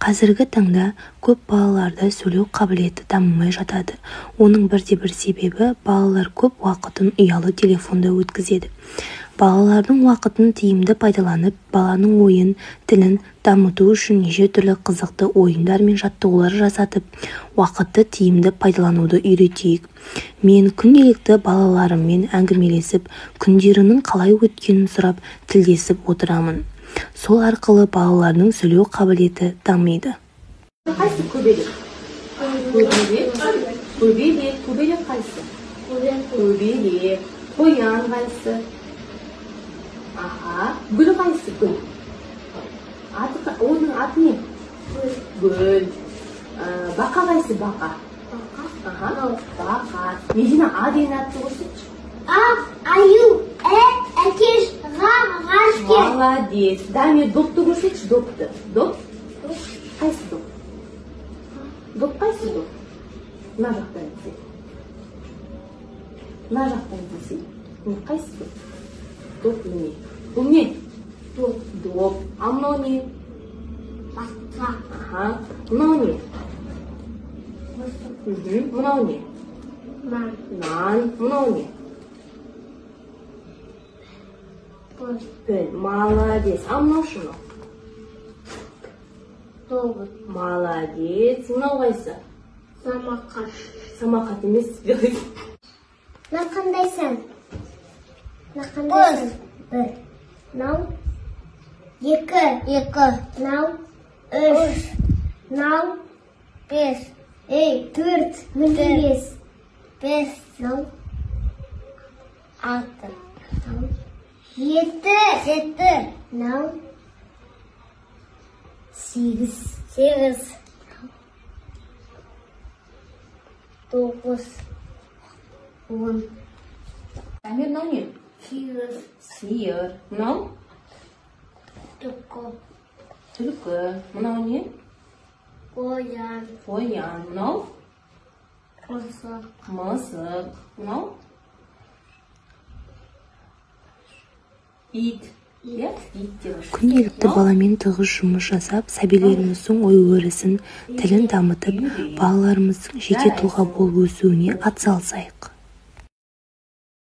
Қазіргі таңда көп балаларда сөйлеу қабілеті дамымай жатады. Оның бірде-бір себебі балалар көп уақытын ұялы телефонда өткізеді. Балалардың уақытын тиімді пайдаланып, баланың ойын, тілін дамыту үшін неше түрлі қызықты ойындар мен жаттығулар жасатып, уақытты тиімді пайдалануды үйретейік. Мен күнделікті балаларыммен әңгімелесіп, күндерінің қалай өткенін сұрап, тілдесіп отырамын. Сол арқылы балалардың сөйлеу қабілеті дамиды. Қайсы көбелек? Көбелек. Көбелек. Көбелек қайсы? Көбелек. Қоян қайсы? Аха. Гүл қайсы? Гүл. Аты, оның аты не? Гүл. Бақа қайсы? Бақа. Аха. Бақа. Медина, А деген атты көрсетші. А, аю, ә, әкеш, ға, ғарышкер. Молодец. Дамир, допты көрсетші, допты. Доп? Қайсы доп? Доп қайсы доп? Мына жақтан десе. Мына жақтан десе. Міне қайсы доп? Доп міне. Бұл не? Доп. Доп. А мынау не? Бақа. Аха. Мынау не? Мынау не? Нан. Нан. Мынау не? Піл. Молодец. А мынау ше мынау? Тоғыз. Молодец. Мынау қайсы? Самақат. Самақат емес. Мына қандай сан? Мына қандай сан? Бір. Мынау? Екі. Екі. Мынау? Үш. Мынау? Бес. Ей, төрт. Міне бес. Бес. Мынау? Алты. Мынау? Жеті. Жеті. Мынау? Сегіз. Сегіз. Тоғыз. Он. Дамир, мынау не? Сиыр. Сиыр. Мынау? Түлкі. Түлкі. Мынау не? Қоян. Қоян. Мынау? Мысық. Мысық. Мынау? Ит. Иә, ит деп ашады. Күнделікті баламен тығыз жұмыс жасап, сәбилеріміздің ой-өрісін, тілін дамытып, балаларымыздың жеке тұлға болып өсуіне атсалысайық.